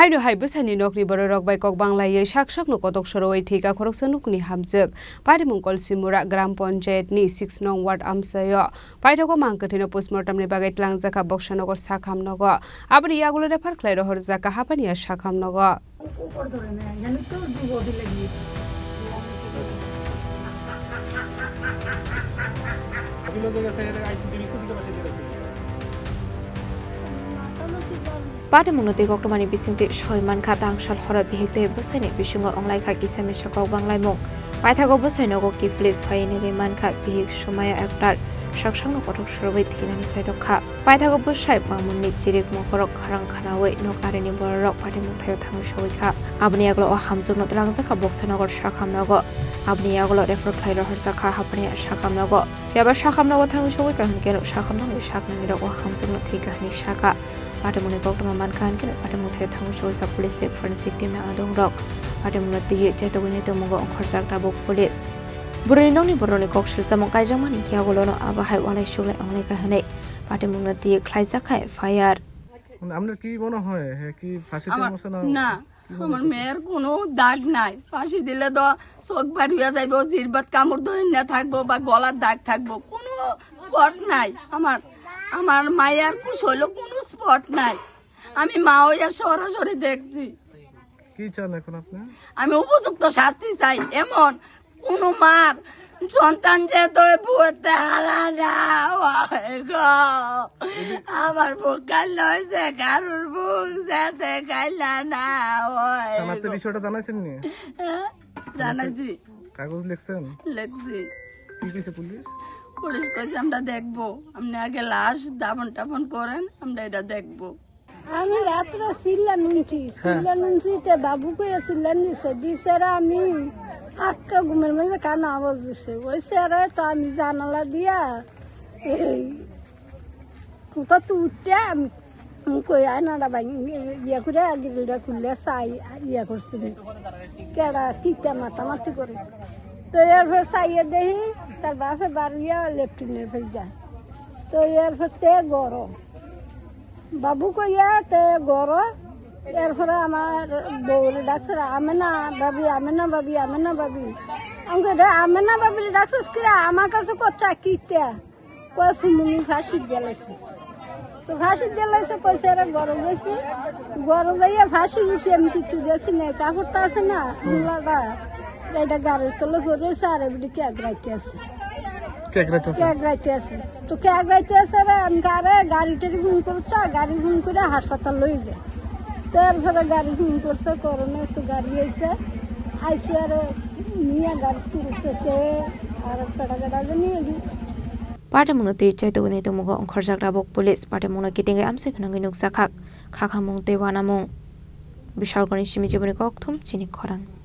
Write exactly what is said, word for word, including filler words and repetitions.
Haino hai bwsaini nokni bororok bai kok banglaiwi sak sakno kotok sorowi thwikha khoroksa nukni hamjwk. Patimung Kolsimura Gram Panchayat ni six nong ward amchaio. Paithago mang kwthwino postmortem ni bagwi twlangjakha Boksanagar Sakham nogo. Aboni yagulo refer khlai rohorjakha Hapania Sakham nogo. Patimungno twi koktwmani bisingtwi soi mankha, tangsal horo bihik tei bwsaini bisingo wnglaikha kisa misa kok banglaimung. Paithago bwsai nogo kiphilwi phaiwi nugwi mankha, bihik Somaya Akhtar saksakno kothok sorowi thwinani chaitokha. Paithago bwsai mangmungni chirik mokorok kharang khanawi nok arini bororok patimung thaio thangwi sogwikha. Aboni yagulo o hamjwkno twlangjakha Boksanagar Sakham nogo. Aboni yagulo refer khlai rohorjakha Hapania Sakham nogo. Phiyaba Sakham nogo thangwi sogwikha hinkhe Sakham nokni saknanirok o hamjwkno thwikha hinwi sakha. Patimungni koktwma mankha hinkhe patimung thaio thangwi sogwikha police tei forensic team ni adongrok. Patimungno twiwi chaitogwi nai tongmungo ongkhorjak tabuk police. Bwrwini nokni borokni kok swrwngsamung kaijakmani yagulono abo hai walai suglai wnglaikha hinwi patimungno twiwi khlaijak kha F I R. মানে, আপনার কি মনে হয়, হ্যাঁ, কি ফাঁসিতে আমার, বসে না? না, কি মনে আমার করছেন? মেয়ের কোনো দাগ নাই। ফাঁসি দিলে তো চোখ বার হইয়া যাইবো, জিরবাত কামড় ধরে না থাকবো বা গলার দাগ থাকবো, কোনো স্পট নাই। আমার, আমার মায়ের কুশ হইলো কোনো স্পট নাই। আমি মা হইয়া সরাসরি দেখছি। কি চান এখন আপনি? আমি উপযুক্ত শাস্তি চাই। এমন কোনো মার সন্তান যে তো বুঝতে হারা না হয় গো। আমার বুক কান্না হয়েছে, কারোর বুক যেতে কান্না না হয় থানাতে গো। বিষয়টা জানাইছেন নি? হ্যাঁ? জানাইছি। কাগজ লিখছেন? লিখছি। কি কইছে পুলিশ? পুলিশ কইছে, "আমরা দেখবো, আপনি আগে লাশ দাফন টাফন করেন, আমরা এটা দেখবো।" আমি রাত্রে চিল্লা নুনছি, হ্যাঁ। চিল্লা নুনছি, তে বাবু কইয়া চিল্লা নিছে, দিছে আর আমি আটকা ঘুমের মধ্যে কানে আওয়াজ দিছে। ওই স্যারে তো আমি জানালা দিয়া এই কোথা তো উঠতে আমি, আমি কই আয়নাটা ভাঙি ইয়ে করে গ্রিলটা খুললে চাই ইয়ে করছি। কেডা কিতা মাতামাতি করে। তো এরপর চাইয়ে দেখি তার বাপে বারুইয়া লেট্রিনের ফেল যায়। তো এরপর তে গরম। বাবু কইয়া তে গরো, এরপরে আমার বউরে ডাকছে, "আমেনা ভাবি, আমেনা ভাবি, আমেনা ভাবি।" আমি কই, "রে, আমেনা ভাবিরে ডাকছিস কি রে? আমার কাছে কর চাকরিটা।" কয়, "সুমনি ফাঁসি গেলাইছে।" তো ফাঁসি গেলাইছে, কইছে, "এরা গরম হয়েছে।" গরম হইয়া ফাঁসি উঠে আমি কিচ্ছু দেখছি না, কাপড়টা আছে না, হুম। মূলাটা, এটা গাড়ির তলে পড়ে রয়েছে, আর এমনি কেক রাখতে আছে। কেক রাখতে আছে? কেক রাখতে আছে। তো কেক রাখতে আছে রে, আমি আরে গাড়ি টাড়ি ফোন করতো, গাড়ি ফোন করে হাসপাতাল লই যায়। তো এরপরে গাড়ি ফোন করছে, করোনা তো গাড়ি আইছে, আইসে আর নিয়ে গাড়ি তুলছে, সে আর পেটা পেটা নিয়ে দি। Patimungno twi chaitogwi nai tongmungo ongkhorjak tabuk police. Patimungno kitingwi amsai khwnangwi nukjakha khakhamung tei uanamung. Bishalgarhni simi jiboni kokthum chini khorang.